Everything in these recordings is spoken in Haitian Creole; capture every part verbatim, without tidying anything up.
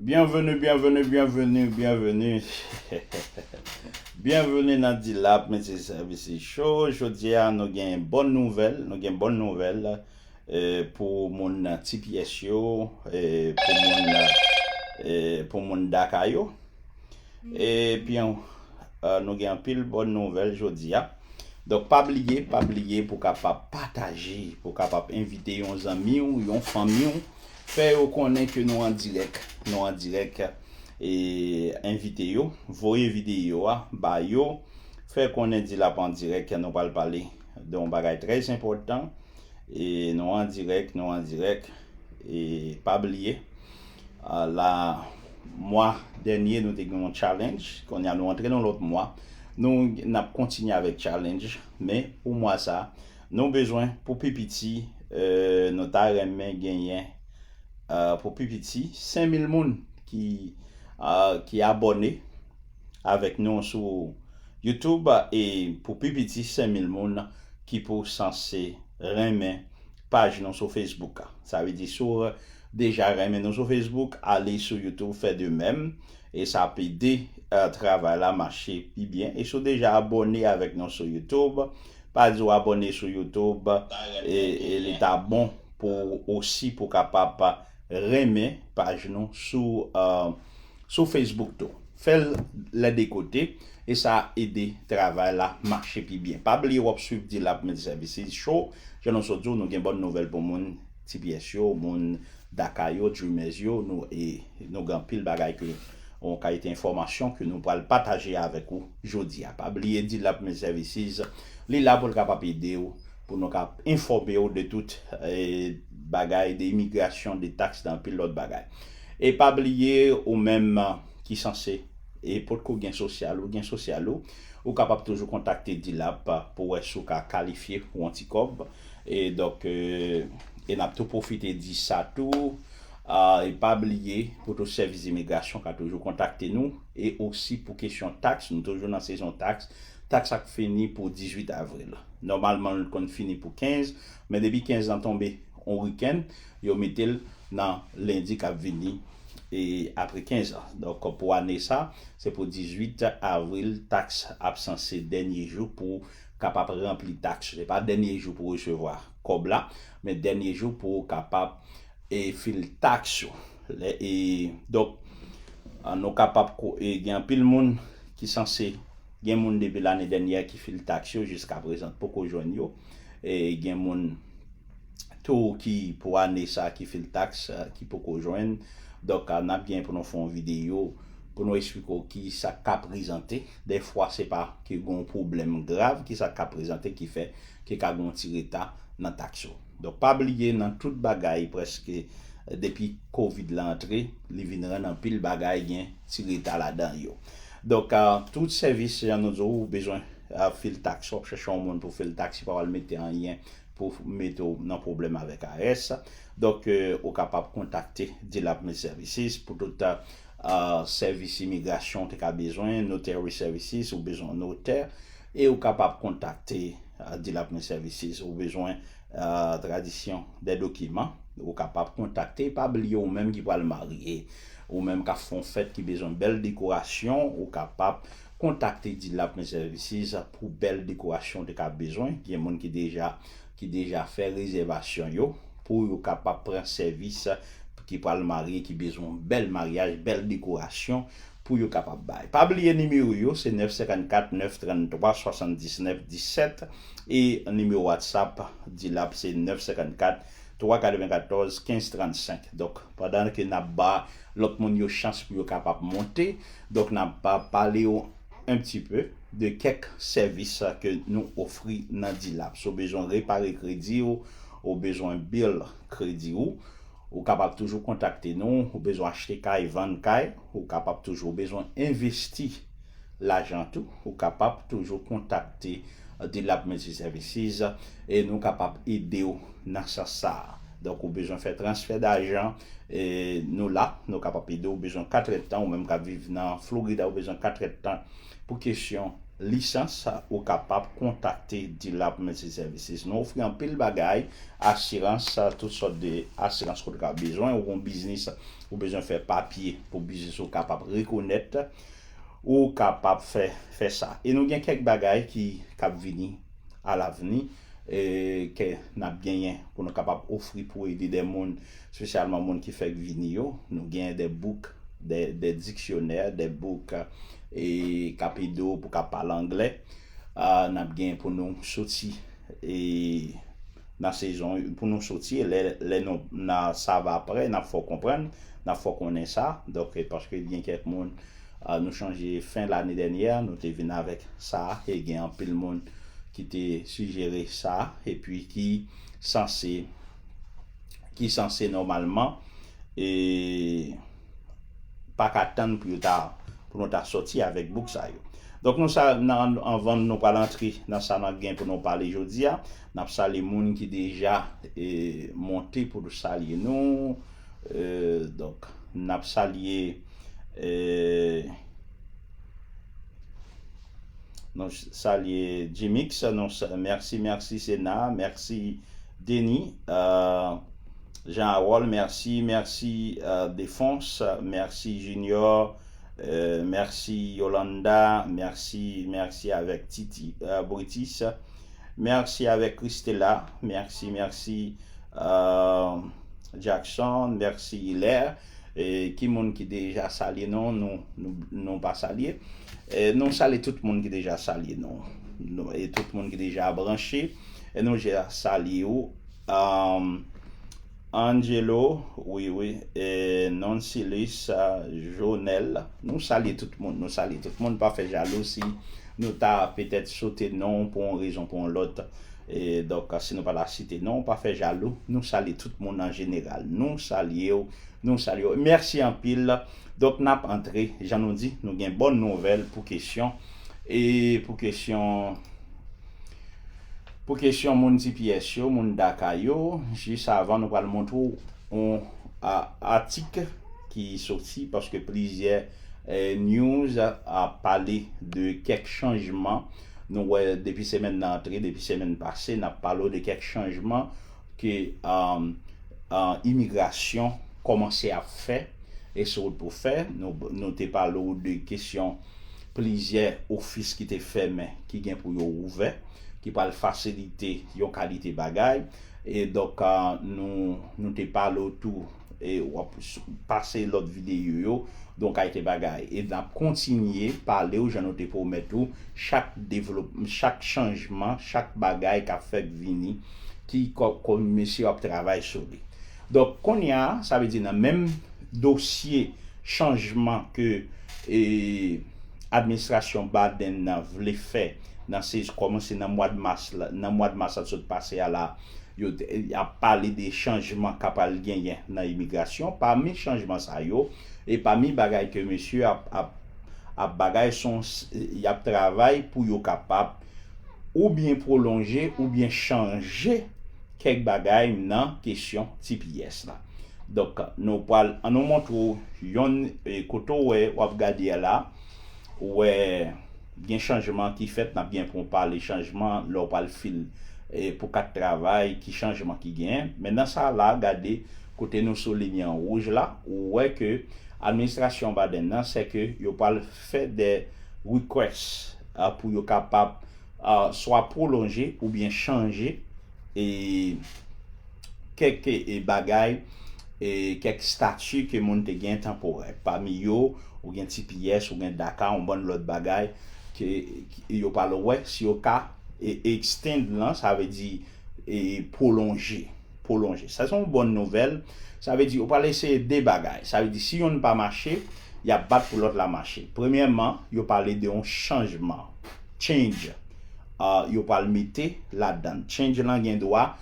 Byenveni, byenveni, byenveni, byenveni. Byenveni nan Dilap Multiservices Show. Jodi a, nou gen bòn nouvèl, nou gen bòn nouvèl eh, pou moun T P S yo, eh, pou moun, eh, pou moun Daka yo. Epi, eh, nou gen anpil bòn nouvèl jodi a. Donk, pa bliye, pa bliye pou kapab pataje, pou kapab envite yon zanmi w, yon fanmi w, fè yo konnen ke nou an dirèk, nou an dirèk, e envite yo, voye videyo a ba yo, fè konnen Dilap an dirèk, nou pral pale de yon bagay trè enpòtan, e nou an dirèk, nou an dirèk, e pa bliye, ah, la, mwa dènye, nou te gen yon challenge, kounye a nou antre nan lòt mwa, nou, n ap kontinye avèk challenge, men pou mwa sa, nou bezwen pou pi piti, eh, nou ta renmen genyen, eh, pou pi piti, senk mil moun ki, ah, ki abòne avèk nou sou YouTube, e pou pi piti, senk mil moun ki pou sanse renmen paj nou sou Facebook. Sa vle di, si w deja renmen nou sou Facebook, ale sou YouTube, fè de menm, e sa ap ede, eh, travay la mache pi byen. E si w deja abòne avèk nou sou YouTube, pa di w abòne sou YouTube, e, e li ta bon pou ou osi pou kapab renmen paj nou sou, eh, sou Facebook tou. Fè l lè de kote, e sa ede travay la mache pi byen. Pa bliye w ap swiv Dilap Multiservices Show. Jan nou sot di w, nou gen bòn nouvèl pou moun T P S yo, moun Daka yo, Dreamers yo, nou, e nou gen anpil bagay ke, yon kalite enfòmasyon ke nou pral pataje avèk ou jodi a. Pa bliye Dilap Multiservices, li la pou l kapab ede w, pou nou ka enfòme w de tout, eh, bagay, de imigrasyon, de taks, de anpil lòt bagay. E pa bliye, ou menm, eh, ki sanse, e potko gen sosyal ou, gen sosyal ou, ou kapab toujou kontakte Dilap pou wè si w ka kalifye pou yon ti kòb. E donk, eh, e n ap tou pwofite di sa tou, ah, e pa bliye, pou tout sèvis imigrasyon ka toujou kontakte nou, e osi pou kesyon taks, nou toujou nan sezon taks, taks ap fini pou dizuit avril. Nòmalman, l konn fini pou kenz, men depi kenz lan tonbe yon wikenn, yo mete l nan lendi k ap vini, e apre kenz lan. Donk, pou ane sa, se pou dizuit avril, taks ap sanse dènye jou pou kapab ranpli taks. Se pa dènye jou pou resevwa kòb la, men dènye jou pou w kapab, e, fil taks ou. Lè, e, donk, ah, nou kapab ko-, e, gen anpil moun ki sanse, gen moun depi lane dènyè ki fil taks yo, jiska prezan poko jwenn yo. E gen moun tou ki pou ane sa ki fil taks, eh, ki poko jwenn. Donk, ah, n ap gen pou nou fè yon videyo pou nou eksplike w ki sa k ka prezante. Defwa, se pa ke gen yon pwoblèm grav ki sa k ka prezante ki fè ke ka gen yon ti reta nan taks yo. Donk, pa bliye, nan tout bagay, prèske, eh, depi kovid la antre, li vin rann anpil bagay gen ti reta ladan yo. Donk, ah, tout sèvis, jan nou di w, ou bezwen, ah, fil taks, w ap chèche yon moun pou fil taks, li pa pral mete anyen pou mete w nan pwoblèm avèk I R S. Donk, eh, ou kapab kontakte Dilap Multiservices pou tout, ah, sèvis imigrasyon ou te ka bezwen, notary services, ou bezwen notè, e ou kapab kontakte, ah, Dilap Multiservices, ou bezwen, ah, tradisyon de dokiman, ou kapab kontakte, pa bliye ou menm ki pral marye, ou menm k ap fè yon fèt ki bezwen bèl dekorasyon, ou kapab kontakte Dilap Multiservices pou bèl dekorasyon ou te ka bezwen. Gen moun ki deja, ki deja fè rezèvasyon yo pou yo kapab pran sèvis ki pral marye, ki bezwen yon bèl maryaj, bèl dekorasyon pou yo kapab bay. Pa bliye nimewo yo, se nèf senkannkat, nèf tranntwa, swasanndiznèf disèt, e nimewo WhatsApp Dilap se nèf senkannkat, twa katrevenkatòz, kenz trannsenk. Donk, pandan ke n ap ba lòt moun yo chans pou yo kapab monte, donk, n ap pa pale yo un petit peu de kèk sèvis ke nou ofri nan Dilap. Si w bezwen repare kredi w, ou bezwen bill kredi w, ou kapab toujou kontakte nou, ou bezwen achte kay, vann kay, ou kapab toujou, ou bezwen envesti lajan tou, ou kapab toujou kontakte, eh, Dilap Multiservices, e nou kapab ede w nan sans sa a. Donk, ou bezwen fè transfè dajan, e nou la, nou kapab ede w, ou bezwen katrèdtan, ou menm k ap viv nan Florida, ou bezwen katrèdtan pou kesyon lisans, ou kapab kontakte Dilab Multi Services. Nou ofri anpil bagay, asirans, tout sòt de asirans kote w ka bezwen, ou gon biznis, ou bezwen fè papye pou biznis ou kapab rekonèt, ou kapab fè, fè sa. E nou gen kèk bagay ki, k ap vini alavni, e, ke n ap genyen pou nou kapab ofri pou ede de moun, espesyalman moun ki fèk vini yo. Nou genyen de bouk, de, de diksyonè, de bouk, e, k ap ede w pou w ka pale anglè. A, n ap genyen pou nou soti, e, nan sezon, pou nou soti, lè, lè nou, nan, sa va prè, n ap fè w konprann, n ap fè w konnen sa. Donk, e, paske gen kèk moun, a, nou chonje fen lane dènyè, nou te vin avèk sa, e gen anpil moun ki te sijere sa, epi ki sanse, ki sanse nòmalman, e pa ka tann pou yo ta, pou nou ta sòti avèk bouk sa yo. Donk, nou sa, nan, anvan nou pral antre nan sa n ap gen pou nou pale jodi a, n ap salye moun ki deja, e, monte pou nou salye nou. E, donk, n ap salye, e, nou salye Jimix, nou sa-, mèsi, mèsi Sena, mèsi Denis, e, Jean Harold, mèsi, mèsi, e, Defons, mèsi Junior, e, mèsi Yolanda, mèsi, mèsi avèk Titi, e, Britis, mèsi avèk Christella, mèsi, mèsi, e, Jackson, mèsi Hilaire. E ki moun ki deja salye nou, nou, nou, nou pa salye. E nou salye tout moun ki deja salye nou. Nou, e tout moun ki deja branche, e nou deja salye ou. Um, Angelo, wi, wi, e Noncilus, a, Jonel, nou salye tout moun, nou salye tout moun, pa fè jalou si nou ta petèt sote non pou yon rezon, pou yon lòt. E donk, si nou pa ta site non, pa fè jalou, nou salye tout moun an jeneral, nou salye w, nou salye w. Mèsi anpil. Donk, n ap antre, jan nou di, nou gen bòn nouvèl pou kesyon, e pou kesyon, pou kesyon moun T P S yo, moun Daka yo, jis avan nou pral montre w yon, a, atik ki soti, paske plizyè, e, news ap pale de kèk chanjman. Nou wè depi semèn nan antre, depi semèn pase, n ap pale w de kèk chanjman ke, um, uh, imigrasyon kòmanse ap fè, e sou wout pou fè. Nou, nou te pale w de kesyon plizyè ofis ki te fèmen, ki gen pou yo ouvè, ki pral fasilite yon kalite bagay. E donk, uh, nou, nou te pale w tou, e w ap s-, pase lòt videyo yo, donk kalite bagay. E n ap kontinye pale w, jan nou te pwomèt ou, chak devlop-, chak chanjman, chak bagay k ap fèk vini, ki kò-, kòm mesye yo ap travay sou li. Donk, kounye a, sa vle di nan menm dosye chanjman ke, e, administrasyon Biden nan vle fè nan se kòmanse nan mwa mas la, nan mwa mas la sot pase a la, yo te, y ap pale de chanjman k ap pral genyen nan imigrasyon. Pami chanjman sa yo, e pami bagay ke mesye ap, ap, ap bagay, se yon s-, y ap travay pou yo kapab oubyen pwolonje oubyen chanje kèk bagay nan kesyon T P S la. Donk, nou pral, an nou montre w yon, e, kote w wè, w ap gade a la, ou wè gen chanjman ki fèt, n ap gen pou n pale chanjman, lè w pral fil, e, pou kat travay, ki chanjman ki genyen. Men nan sa la, gade kote nou soulinye an wouj la, ou wè ke administrasyon Biden nan, se ke yo pral fè de request, a, pou yo kapab, a, swa pwolonje oubyen chanje, e, kèk, e, bagay, e, kèk estati ke moun te gen tanporè. Pami yo, ou gen T P S, ou gen DACA, yon bann lòt bagay ke, ke yo pral wè si yo ka, e, extend lan, sa vle di, e, pwolonje, pwolonje. Sa se yon bòn nouvèl. Sa vle di, yo pral eseye de bagay. Sa vle di, si yonn pa mache, y ap bat pou lòt la mache. Premyèman, yo pale de yon chanjman, change. Ah, yo pral mete ladan. Change lan gen dwa,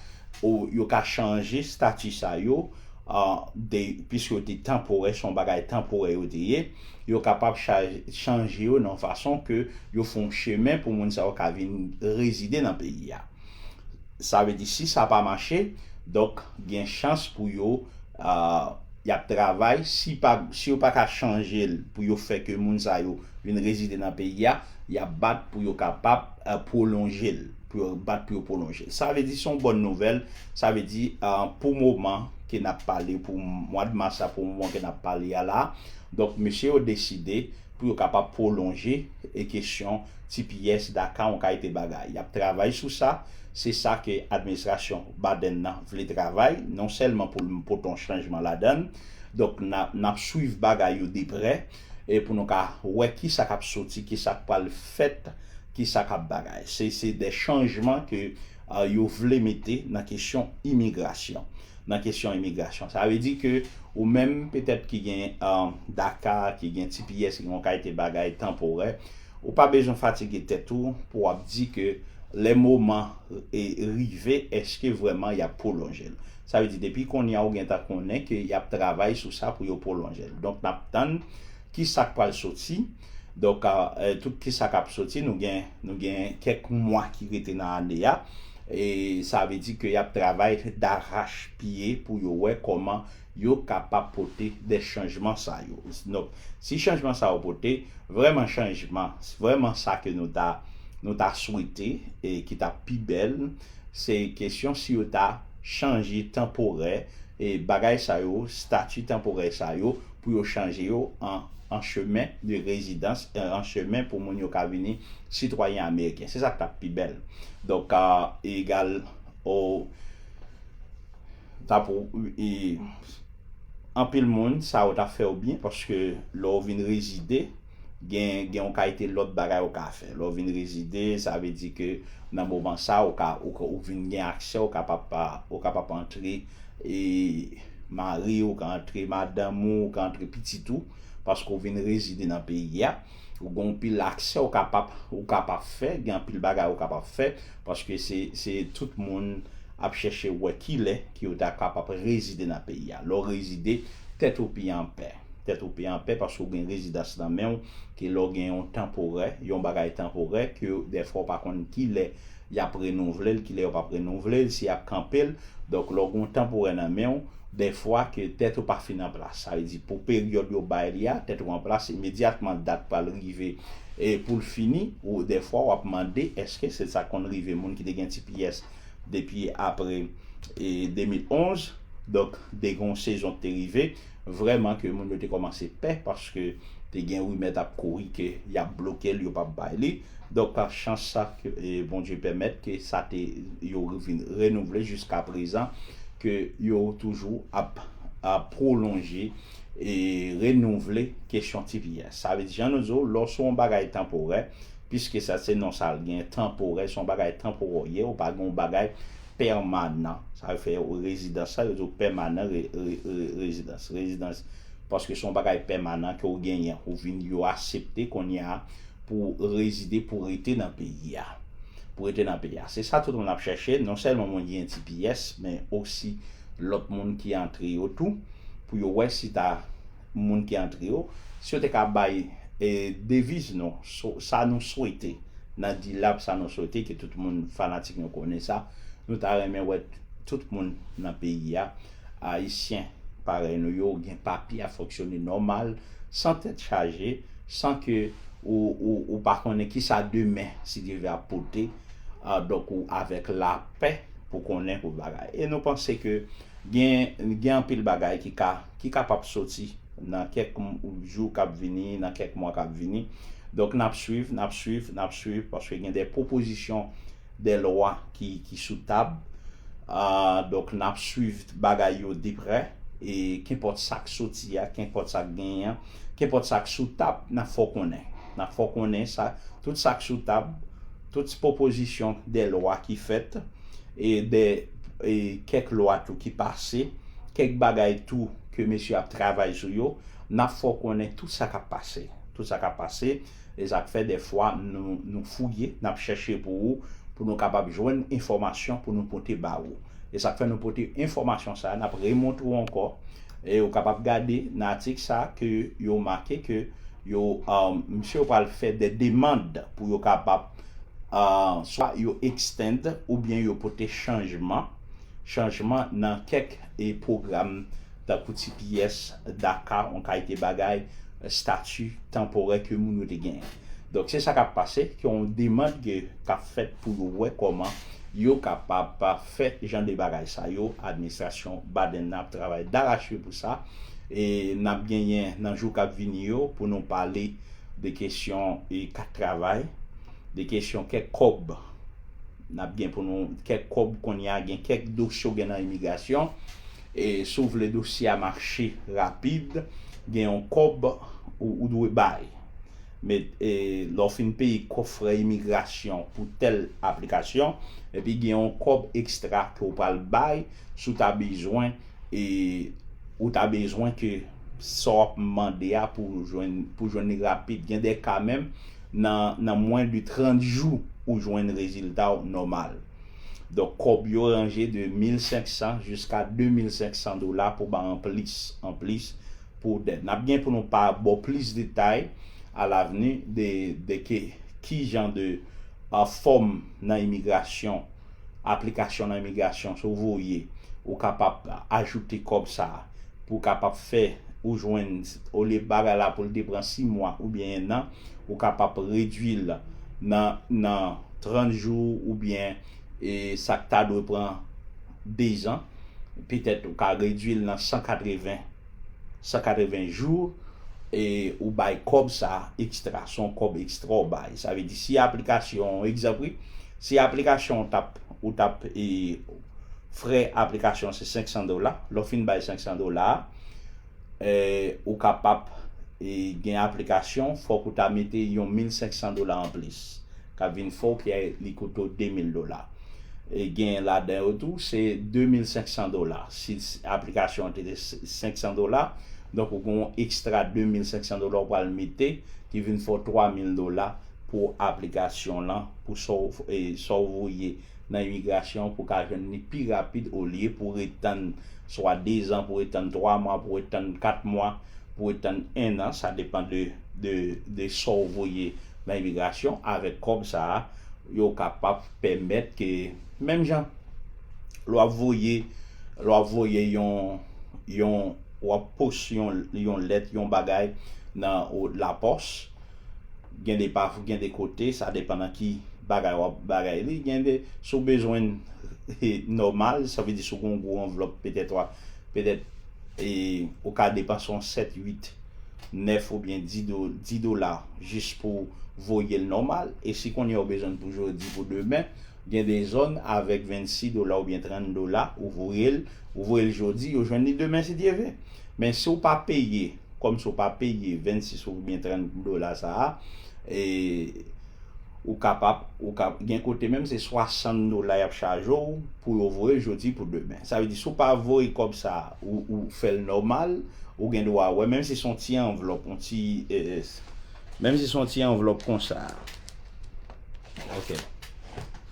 ou yo ka chanje estati sa yo, ah, de, piske yo te tanporè, se yon bagay tanporè yo te ye, yo kapab cha-, chanje yo nan yon fason ke yo fè yon chemen pou moun sa yo ka vin rezide nan peyi a. Sa vle di, si sa pa mache, donk, gen chans pou yo, ah, y ap travay, si pa, si yo pa ka chanje l pou yo fè ke moun sa yo vin rezide nan peyi a, y ap bat pou yo kapab uh, pwolonje l, pou yo bat pou yo pwolonje l. Sa vle di se yon bòn nouvèl, sa vle di uh, pou moman ke n ap pale, pou mwa de mas la, pou moman ke n ap pale a la, donk mesye yo deside pou yo kapab pwolonje e kesyon T P S, DACA, yon kalite bagay. Y ap travay sou sa. Se sa ke administrasyon Biden nan vle travay, non sèlman pou l pote yon chanjman ladan l. Donk, n ap, n ap swiv bagay yo de prè e pou nou ka wè ki sa k ap soti, ki sa k pral fèt, ki sa k ap bagay. Se, se de chanjman ke uh, yo vle mete nan kesyon imigrasyon. Nan kesyon imigrasyon. Sa vle di ke ou menm petèt ki gen uh, DACA, ki gen T P S, ki gen yon kalite bagay tanporè, ou pa bezwen fatige tèt ou pou w ap di ke lè moman e rive, èske vrèman y ap pwolonje l. Sa vle di depi kounye a ou gentan konnen ke y ap travay sou sa pou yo pwolonje l. Donk n ap tann ki sa k pral soti. Donk, uh, tout ki sa k ap soti, nou gen, nou gen kèk mwa ki rete nan ane a. E sa vle di ke y ap travay darachpye pou yo wè kòman yo kapab pote de chanjman sa yo. Donk, si chanjman sa yo pote, vrèman chanjman, vrèman sa ke nou ta, nou ta swete e ki ta pi bèl, se kesyon si yo ta chanje tanporè e bagay sa yo, stati tanporè sa yo, pou yo chanje yo an, an chemen de rezidans, an chemen pou moun yo ka vini sitwayen ameriken. Se sa k t ap pi bèl. Donk, egal o ta pou e, anpil moun, sa yo t ap fè yo byen, paske lè w vin rezide, gen, gen yon kalite lòt bagay ou ka fè. Lè w vin rezide, sa vle di ke nan moman sa, ou ka, ou, ou vin gen aksè, ou kapab, ou kapab antre e mari, ou ka antre madanm ou, ou ka antre pitit ou, paske ou vin rezide nan peyi a. Ou gen anpil aksè ou kapab, ou kapab fè, gen anpil bagay ou kapab fè, paske se, se tout moun ap chèche wè kilè ki yo ta kapab rezide nan peyi a. Lè w rezide, tèt ou pi anpè. Tèt ou pi anpè paske w gen rezidans nan men w, ke lè w gen yon tanporè, yon bagay tanporè, ke dèfwa w pa konn kilè y ap renouvle l, kilè yo p ap renouvle l, si y ap kanpe l. Donk, lè w gen yon tanporè nan men w, dèfwa ke tèt ou pa fin an plas. Sa vle di, pou peryòd yo bay li a, tèt ou an plas, imedyatman dat pral rive e pou l fini, ou dèfwa w ap mande, èske se sa k konn rive moun ki te gen T P S depi apre e de mil onz? Donk, te gen yon sezon ki te rive, vrèman ke moun yo te kòmanse pè, paske te gen rimè t ap kouri ke y ap bloke l, yo p ap bay li. Donk, pa chans sa ke e, Bondye pèmèt ke sa te yo vin renouvle jiska prezan, ke yo toujou ap, ap pwolonje e renouvle kesyon T P S. Sa vle di, jan nou di w, lè w sou yon bagay tanporè, piske sa se non sa l gen, tanporè, se yon bagay tanporè w ye, ou pa gen yon bagay pèmanan. Sa vle fè rezidans sa, yo di w pèmanan re, re, re, rezidans. Rezidans, paske se yon bagay pèmanan ke w genyen, ou vin, yo aksepte kounye a pou rezide, pou rete nan peyi a. Pou rete nan peyi a. Se sa tout moun ap chèche, non sèlman moun ki gen T P S, men osi lòt moun ki antre yo tou, pou yo wè si ta moun ki antre yo, si yo te ka bay e, deviz nou, so, sa nou swete, nan dilab sa nou swete, ke tout moun fanatik nou konnen sa, nou ta renmen wè tout moun nan peyi a, Ayisyen parèy nou yo, gen papye a fonksyone nòmal, san tèt chaje, san ke ou, ou, ou pa konnen kisa demen, si Dye vle, ap pote, a, donk ou avèk lapè pou konnen pou bagay. E nou panse ke gen, gen anpil bagay ki ka, ki kapab soti nan kèk m, jou k ap vini, nan kèk mwa k ap vini. Donk, n ap swiv, n ap swiv, n ap swiv, paske gen de pwopozisyon de lwa ki, ki sou tab. A, donk, n ap swiv bagay yo de prè. E kenpòt sa k soti a, kenpòt sa k genyen an, kenpòt sa k sou tab, n ap fè w konnen. N ap fè w konnen sa, tout sa k sou tab, tout pwopozisyon de lwa ki fèt, e de, e kèk lwa tou ki pase, kèk bagay tou ke mesye ap travay sou yo, n ap fè w konnen tout sa k ap pase. Tout sa k ap pase, e sa k fè dèfwa nou, nou fouye, n ap chèche pou ou, pou nou kapab jwenn enfòmasyon pou nou pote ba ou. E sa k fè nou pote enfòmasyon sa a, n ap remontre w ankò. E ou kapab gade nan atik sa a ke yo make ke yo, um, misye yo pral fè de demann pou yo kapab, uh, swa yo extend oubyen yo pote chanjman, chanjman nan kèk e pwogram tankou ti pyès, daca, yon kalite bagay, estati tanporè ke moun yo te genyen. Donk, se sa k ap pase, ke yon demann ke k ap fèt pou yo wè kòman yo kapab fè jan de bagay sa yo. Administrasyon Biden nan ap travay darache pou sa. E n ap genyen nan jou k ap vini yo pou nou pale de kesyon e kat travay, de kesyon kèk kòb. N ap gen pou nou kèk kòb kounye a, gen kèk dosye w gen nan imigrasyon. E si w vle dosye a mache rapid, gen yon kòb ou, ou dwe bay. Men, e, lè w fin peye kòb frè imigrasyon pou tèl aplikasyon, epi gen yon kòb ekstra ke w pral bay si w ta bezwen, e, ou ta bezwen ke sa w ap mande a pou jwenn, pou jwenn li rapid. Gen de ka menm, nan, nan mwen de trant jou, ou jwenn rezilta w nòmal. Donk, kòb yo ranje de mil senk san jiska de mil senk san dola pou bay anplis, anplis pou dèt. N ap gen pou nou pa ba w plis detay alavni de, de ke, ki jan de, a, fòm nan imigrasyon, aplikasyon nan imigrasyon, si w voye, ou kapab ajoute kòb sa a, pou w kapab fè ou jwenn, olye bagay la pou l te pran sis mwa oubyen en an, ou kapab redwi l nan, nan trant jou oubyen, e, sa k ta dwe pran dezan, petèt ou ka redwi l nan san katreven, san katreven jou, e ou bay kòb sa a ekstra, se yon kòb ekstra w bay. Sa vle di, si aplikasyon, egzanp wi, si aplikasyon w t ap, ou t ap, e, frè aplikasyon se senk san dola, lè w fin bay senk san dola a, e, ou kapab, e, gen aplikasyon, fòk ou ta mete yon mil senk san dola anplis, k ap vin fè w ke li koute w de mil dola. E gen ladan yo tou, se de mil senk san dola. Si, si aplikasyon an te s-, senk san dola, donk ou gen yon ekstra de mil senk san dola ou pral mete, ki vin fè w twa mil dola pou aplikasyon lan, pou sa w, e, sa w voye nan imigrasyon, pou w ka jwenn li pi rapid olye pou w ret tann swa dezan, pou w ret tann twa mwa, pou w ret tann kat mwa, pou w ret tann en an, sa depann de, de, de sa w voye nan imigrasyon. Avèk kòb sa a, yo kapab pèmèt ke, menm jan, lè w ap voye, lè w ap voye yon, yon, w ap pos yon, yon lèt, yon bagay nan o, lapòs, gen de pa, gen de kote, sa depann nan ki bagay w ap bagay li, gen de, si w bezwen, e, nòmal, sa vle di si w gen yon gwo anvlòp, petèt w a, petèt, e, ou ka depanse yon sèt, uit, nèf oubyen dis do-, dis dola jis pou voye l nòmal. E si kounye a w bezwen l pou jodi, pou demen, gen de zòn avèk vennsis dola oubyen trant dola, ou voye l, ou voye l jodi, yo jwenn li demen si Dye vle. Men si w pa peye, kòm si w pa peye vennsis oubyen trant dola sa a, e, ou kapab, ou ka, gen kote menm se swasant dola y ap chaje w pou yo voye l jodi pou demen. Sa vle di, si w pa voye kòb sa a, ou, ou fè l nòmal, ou gen dwa wè, menm si se yon ti anvlòp, yon ti, e, menm si se yon ti anvlòp konsa. Ok.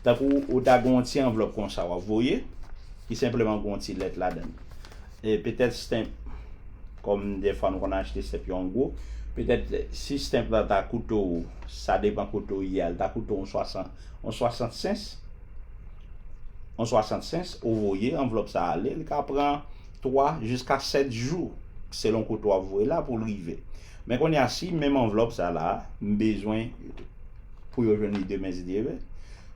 Tankou ou ta gen yon ti anvlòp konsa w ap voye, ki senpleman gen yon ti lèt ladan l. E petèt stamp, kòm dèfwa nou konn achte stamp yo an gwo, petèt si stamp la ta koute w, sa depann kote w ye a, li ta koute w yon swasant, yon swasant sens, yon swasant sens, ou voye anvlòp sa ale, li ka pran twa jiska sèt jou, selon kote w ap voye la pou l rive. Men kounye a, si menm anvlòp sa la, m bezwen pou yo jwenn li demen si Dye vle,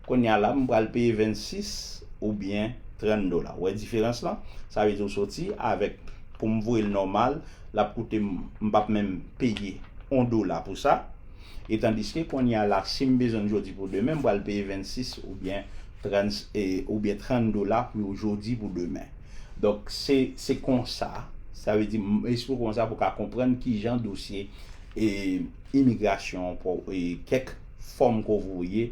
kounye a la, m pral peye vennsis oubyen trant dola. Ou wè diferans lan? Sa vle di w soti avèk, pou m voye l nòmal, l ap koute m, m p ap menm peye yon dola pou sa. E tandiske kounye a la, si m bezwen l jodi pou demen, m pral peye vennsis oubyen trant, e, oubyen trant dola pou yo jodi pou demen. Donk, se, se konsa, sa vle di, m esplike w konsa pou w ka konprann kijan dosye, e, imigrasyon, pou, e, kèk fòm ke w voye,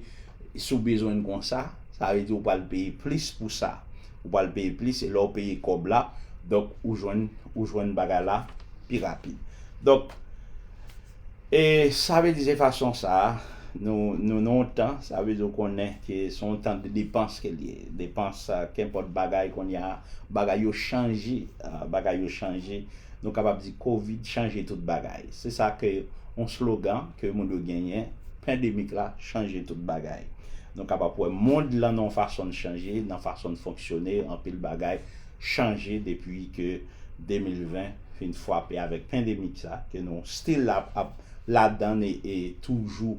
si w bezwen l konsa, sa vle di w pral peye plis pou sa. Ou pral peye plis, e lè w peye kòb la, donk, ou jwenn, ou jwenn bagay la pi rapid. Donk, e sa vle di se fason sa a, nou, nou nan yon tan, sa vle di w konnen ke se yon tan de depans ke l ye. Depans, a, kenpòt bagay kounye a, bagay yo chanje, a, bagay yo chanje. Nou kapab di kovid chanje tout bagay. Se sa ke yon slogan ke moun yo genyen, pandemik la chanje tout bagay. Nou kapab wè mond lan nan yon fason l chanje, nan fason l fonksyone, anpil bagay chanje depi ke de mil ven fin frape avèk pandemik sa, ke nou still ap, ap ladan e, e toujou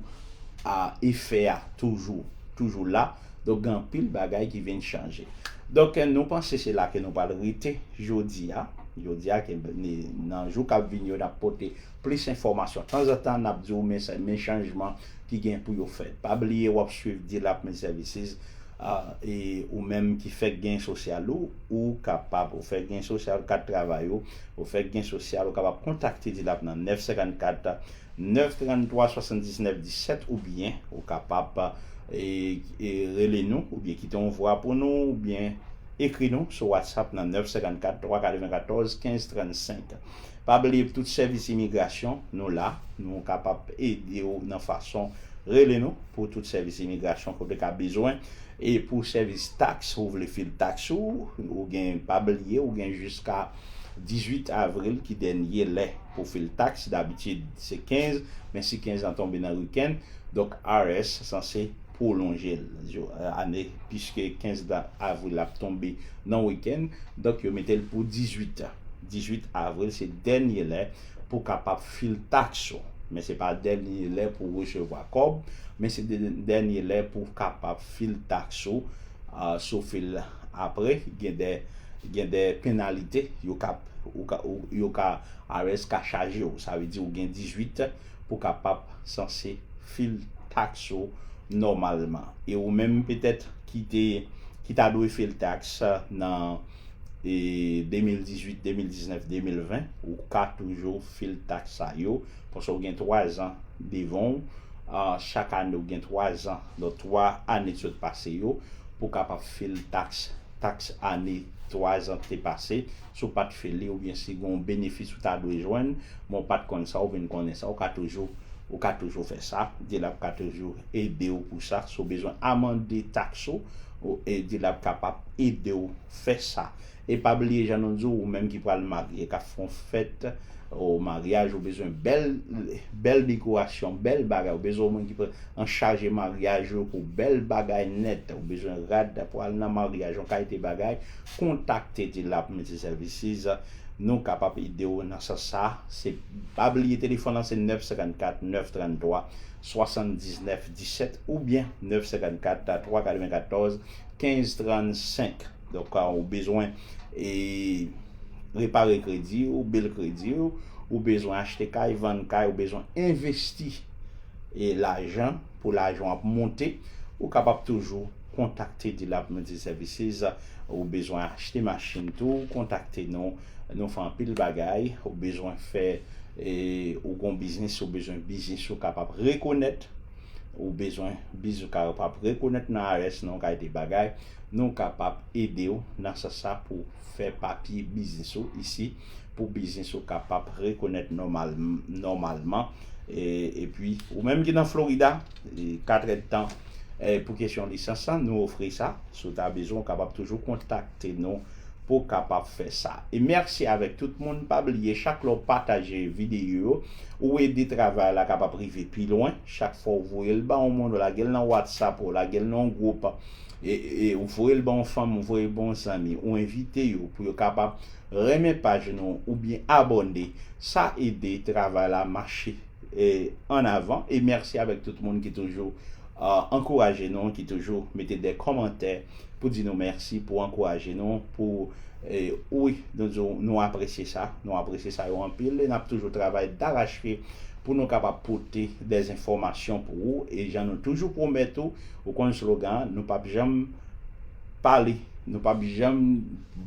a efè a toujou, toujou la. Donk, gen anpil bagay ki vin chanje. Donk, nou panse se la ke nou pral rete jodi a. Jodi a, ke ni, nan jou k ap vini yo, n ap pote plis enfòmasyon. Tanzantan, n ap di w men, men chanjman ki gen pou yo fèt. Pa bliye w ap swiv Dilap Med Services, a, e ou menm ki fèk gen sosyal ou, ou kapab, ou fèk gen sosyal, kat travay ou, ou fèk gen sosyal, ou kapab kontakte Dilap nan nèf senkannkat, nèf tranntwa, swasanndiznèf disèt, oubyen ou kapab, e, e rele nou, oubyen kite yon vwa pou nou, oubyen ekri nou sou WhatsApp nan nèf senkannkat, twa katrevenkatòz, kenz trannsenk. Pa bliye, tout sèvis imigrasyon, nou la, nou kapab ede w nan fason, rele nou pou tout sèvis imigrasyon kote ka bezwen. E pou sèvis taks, ou vle fil taks ou, ou gen, pa bliye, ou gen jiska dizuit avril ki dènye lè pou fil taks. Dabitid, se kenz, men si kenz lan tonbe nan wikenn, donk I R S sanse pwolonje l, ane, piske kenz avril ap tonbe nan wikenn, donk yo mete l pou dizuit, dizuit avril, se dènye lè pou kapab fil taks ou. Men se pa dènye lè pou resevwa kòb, men se dè-, dènye lè pou kapab fil taks ou, a, si w fil apre, gen de, gen de penalite yo ka, ou ka, ou, yo ka, I R S ka chaje w. Sa vle di ou gen dizuit pou kapab sanse fil taks ou nòmalman. E ou menm petèt ki te, ki ta dwe fil taks nan, e, de mil dizuit, de mil diznèf, de mil ven, ou ka toujou fil taks sa yo, paske ou gen twa zan devan w, a, chak ane ou gen twa zan, donk twa ane ki sot pase yo, pou kapab fil taks, taks ane twa zan ki te pase. Si w pa t fil li, oubyen si gen yon benefis ou ta dwe jwenn, men w pa t konn sa, ou vin konnen sa, ou ka toujou, ou ka toujou fè sa. Dilap ka toujou ede w pou sa. Si w bezwen amande taks ou, ou, e Dilap kapab ede w fè sa. E pa bliye, jan nou di w, ou menm ki pral marye, k ap fè yon fèt, o maryaj, ou bezwen bèl, bèl dekorasyon, bèl bagay, ou bezwen yon moun ki pral an chaje maryaj ou pou bèl bagay nèt, ou bezwen rad pou al nan maryaj, yon kalite bagay, kontakte Dilap Multi Services, nou kapab ede w nan sans sa. Se, pa bliye telefòn nan se nèf senkannkat, nèf tranntwa, swasanndiznèf disèt oubyen nèf senkannkat, twa katrevenkatòz, kenz trannsenk. Donk, ou bezwen, e, repare kredi ou, bil kredi ou, ou bezwen achte kay, vann kay, ou bezwen envesti, e, lajan pou lajan w ap monte, ou kapab toujou kontakte Dilap Multi Services. Ou bezwen achte machin tou, kontakte nou. Nou fè anpil bagay. Ou bezwen fè, e, ou gon biznis, ou bezwen biznis ou kapab rekonèt. Ou bezwen biznis ou kapab rekonèt nan I R S, nan yon kalite bagay. Nou kapab ede w nan sans sa pou fè papye biznis ou isi, pou biznis ou kapab rekonèt nòmal, nòmalman. E, epi, ou menm ki nan Florida, e, katrèdtan, e, pou kesyon lisans lan, nou ofri sa. Si w ta bezwen, ou kapab toujou kontakte nou pou w kapab fè sa. E mèsi avèk tout moun. Pa bliye, chak lè w pataje videyo yo, ou ede travay la kapab rive pi lwen. Chak fwa w voye l ba yon moun, ou lage l nan WhatsApp, ou lage l nan yon gwoup, e, e, ou voye l ba yon fanmi, ou voye l ba yon zanmi, ou envite yo pou yo kapab renmen paj nou oubyen abòne. Sa ede travay la mache, e, an avan. E mèsi avèk tout moun ki toujou, a, ankouraje nou, ki toujou mete de kòmantè pou di nou mèsi, pou ankouraje nou, pou, e, wi, nou di w, nou apresye sa, nou apresye sa yo anpil, e n ap toujou travay darachpye pou nou kapab pote de enfòmasyon pou ou, e jan nou toujou pwomèt ou, ou konn slogan an, nou p ap janm pale, nou p ap janm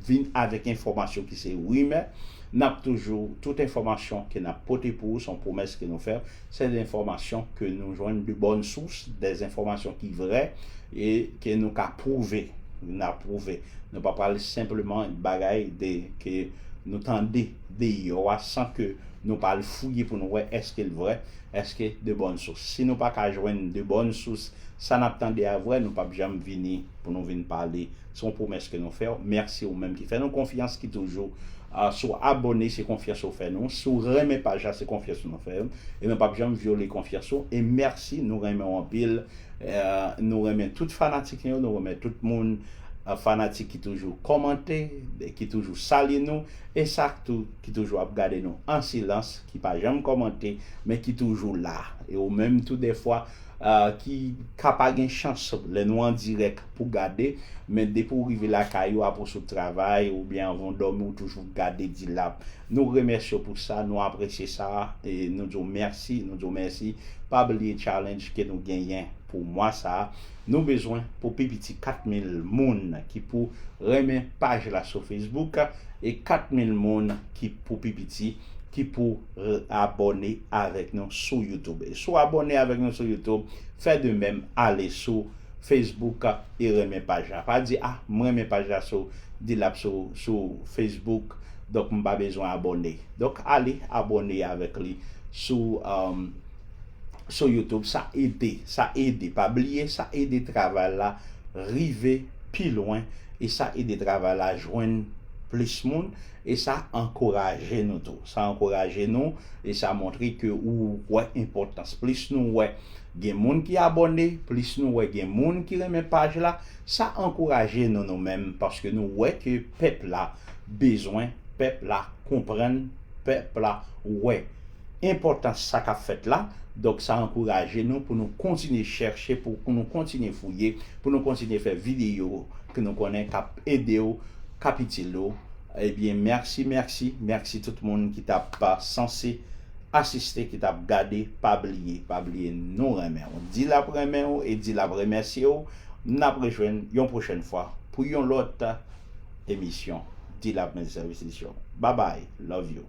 vin avèk enfòmasyon ki se rimè. N ap toujou, tout enfòmasyon ke n ap pote pou ou, se yon pwomès ke nou fè, se de enfòmasyon ke nou jwenn de bòn sous, de enfòmasyon ki vrè e ke nou ka pwouve, n ap pwouve. Nou pa pral senpleman bagay de, ke nou tande deyò a san ke nou pa al fouye pou nou wè èske l vrè, èske de bòn sous. Si nou pa ka jwenn de bòn sous, sa n ap tande a vrè, nou p ap janm vini pou nou vin pale. Se yon pwomès ke nou fè w. Mèsi ou menm ki fè nou konfyans, ki toujou, a, si w abòne, se konfyans ou fè nou. Si w renmen paj la, se konfyans nou fè w. E nou p ap janm vyole konfyans ou. E mèsi, nou renmen w anpil. E, nou renmen tout fanatik nou yo, nou renmen tout moun, fanatik ki toujou kòmante, ki toujou salye nou, e sa tou ki toujou ap gade nou an silans, ki pa janm kòmante, men ki toujou la. E ou menm tou dèfwa, uh, ki ka pa gen chans lè nou an dirèk pou gade, men depi w rive lakay ou, apre w sot travay, oubyen anvan w dòmi, ou toujou gade Dilap. Nou remèsye w pou sa, nou apresye sa, e nou di w mèsi, nou di w mèsi. Pa bliye challenge ke nou genyen pou mwa sa a. Nou bezwen pou pi piti kat mil moun ki pou renmen paj la sou Facebook e kat mil moun ki pou pi piti ki pou abòne avèk nou sou YouTube. E si w abòne avèk nou sou YouTube, fè de menm, ale sou Facebook e renmen paj la. Pa di, ah, mwen renmen paj la sou Dilap sou, sou Facebook, donk m pa bezwen abòne. Donk ale abòne avèk li sou, um, sou YouTube, sa ede, sa ede. Pa bliye, sa ede travay la rive pi lwen e sa ede travay la jwenn plis moun e sa ankouraje nou tou. Sa ankouraje nou e sa montre ke ou wè enpòtans. Plis nou wè gen moun ki abòne, plis nou wè gen moun ki renmen paj la, sa ankouraje nou nou menm paske nou wè ke pèp la bezwen, pèp la konprann, pèp la wè enpòtans sa k ap fèt la. Donk sa ankouraje nou pou nou kontinye chèche, pou, pou nou kontinye fouye, pou nou kontinye fè videyo ke nou konnen k ap ede w, k ap itil ou. Ebyen, mèsi, mèsi, mèsi tout moun ki t ap sanse asiste, ki t ap gade. Pa bliye, pa bliye, nou renmen w. Dilap renmen w e Dilap remèsye w. N ap rejwenn yon pwochèn fwa pou yon lòt emisyon Dilap Media Services Show. Bye bye, love you.